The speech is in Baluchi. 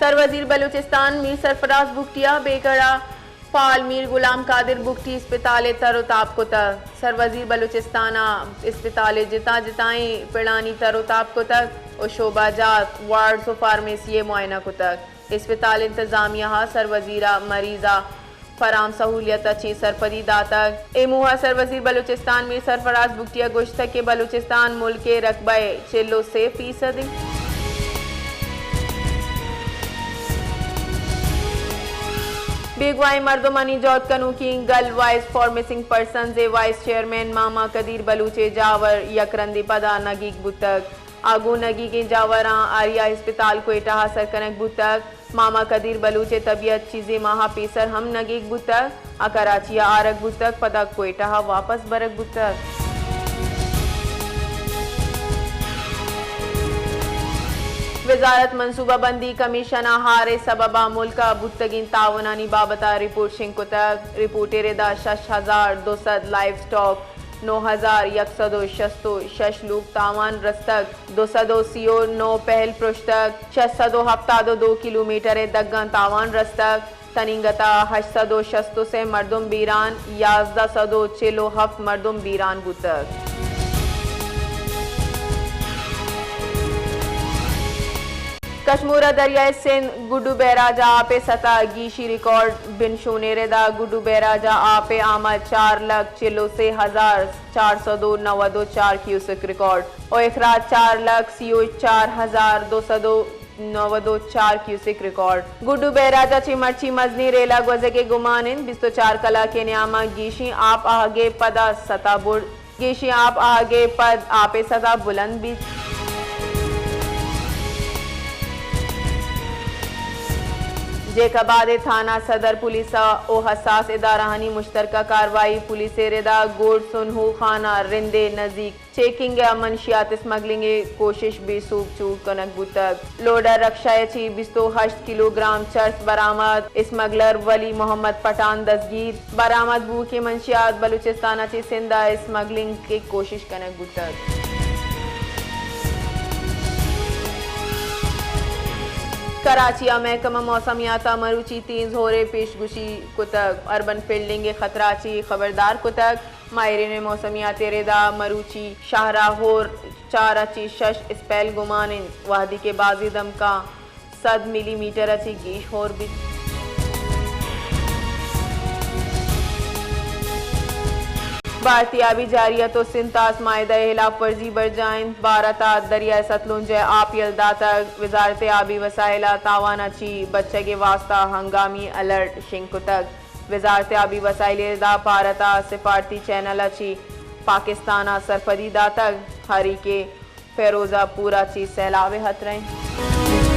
سروزیر بلوچستان میر سرفراز بگٹی ءَ بیگڑا فعال میر غلام قادر بگٹی اسپتال ءَ تر ءُ تاب کتگ۔ سروزیر بلوچستان ءَ اسپتال ءِ جتاں جتائیں پڑانی تر ءُ تاب کتگ ءُ شعبہ جات، وارڈز ءُ فارمیسی ءِ معائنہ کتگ۔ اسپتال انتظامیہ ءَ سروزیر ءَ مریض ءِ فراہم سہولیت ءَ چہ سرپدی داتگ۔ اے موہ ءَ سروزیر بلوچستان میر سرفراز بگٹی ءَ گوشتگ کہ بلوچستان ملک ءِ رقبہ ءِ چل ءُ سے فیصد انت۔ بیگواہیں مردمانی جہد کنوکیں گل وائس فار مسنگ پرسنز ءِ وائس چیئرمین ماما قدیر بلوچ ءِ جاور یک رندے پدا نگیگ بوتگ۔ آ گوں نگیگیں جاوراں آریا ہسپتال کوئٹہ ءَ سر کنگ بوتگ۔ ماما قدیر بلوچ ءِ طبیعت چیزے ماہ ءَ پیسر ہم نگیگ بوتگ۔ آ کراچی ءَ آرگ بوتگ، پدا کوئٹہ ءَ واپس برگ بوتگ۔ وزارت منصوبہ بندی کمیشن ءَ ہار ءِ سبب ءَ ملک ءَ بوتگیں تاونانی بابت ءَ رپورٹ شنگ کتگ۔ رپورٹ ءِ رد ءَ شش ہزار دو سد لائیو سٹاک، نو ہزار یک سد ءُ شست ءُ شش لوگ تاوان رستگ، دو سد ءُ سی ءُ نو پہل پرشتگ، شش سد ءُ ہپتاد ءُ دو کلومیٹر ءِ دگاں تاوان رستگ، تنینگت ءَ ہشت سد ءُ شست ءُ سے مردم بیران، یازدہ سد ءُ چل ءُ ہفت مردم بیران بوتگ۔ کشمور ءَ دریائے سندھ گڈو بیراج ءَ آپ ءِ سطح گیشی ریکارڈ، بن شون ءِ رد ءَ گڈو بیراج ءَ آپ ءِ آمد چار لکھ چل ءُ سے ہزار چار سد ءُ نود ءُ چار کیوسک ریکارڈ ءُ اخراج چار لکھ سی ءُ چار ہزار دو سد ءُ نود ءُ چار کیوسک ریکارڈ۔ گڈو بیراج ءَ چہ مرچی مزنیں ریلہ گوزگ ءِ گمان انت، بیست ءُ چار کلاک ءِ نیام ءَ گیشیں آپ آہگ ءِ پد ءَ سطح برز گیشیں آپ آہگ ءِ پد آپ ءِ سطح بلند بیت۔ جیکب آباد ءِ تھانہ صدر پولیس ءُ حساس ادارہانی مشترکہ کاروائی، پولیس ءِ رد ءَ گوڈسون ہو خانہ رند ءِ نزیک چیکنگ ءَ منشیات اسمگلنگ ءِ کوشش بے سوب چور کنگ بوتگ۔ لوڈر رکشہ ءَ چہ بیست ءُ ہشت کلوگرام چرس برآمد، اسمگلر ولی محمد پٹھان دزگیر۔ برآمد بووکیں منشیات بلوچستان ءَ چہ سندھ ءَ اسمگلنگ ءِ کوشش کنگ بوتگ۔ کراچی ءَ محکمہ موسمیات ءَ مروچی تیز ہور ءِ پیشگوشی کتگ، اربن فلڈنگ ءِ خطرہ ءَ چہ خبردار کتگ۔ ماہرین موسمیات ءِ رد ءَ مروچی شہر ءَ ہور چار ءَ چہ شش اسپیل گمان انت، وہدی کہ بازیں دمکاں صد ملی میٹر ءَ چہ گیش ہور بیت۔ بھارتی آبی جارحیت ءُ سندھ طاس معاہدہ ءِ ہلاف ورزی برجاہ انت، بھارت ءَ دریائے ستلونج ءِ آپ یل داتگ، وزارت آبی وسائل ءَ تاوان ءَ چہ بچگ ءِ واستہ ہنگامی الرٹ شنگ کتگ۔ وزارت آبی وسائل ءِ رد ءَ بھارت ءَ سفارتی چینل ءَ چہ پاکستان ءَ سرپدی داتگ، ہری کہ فیروز پور ءَ چہ سیلاب ءِ خطرہ انت۔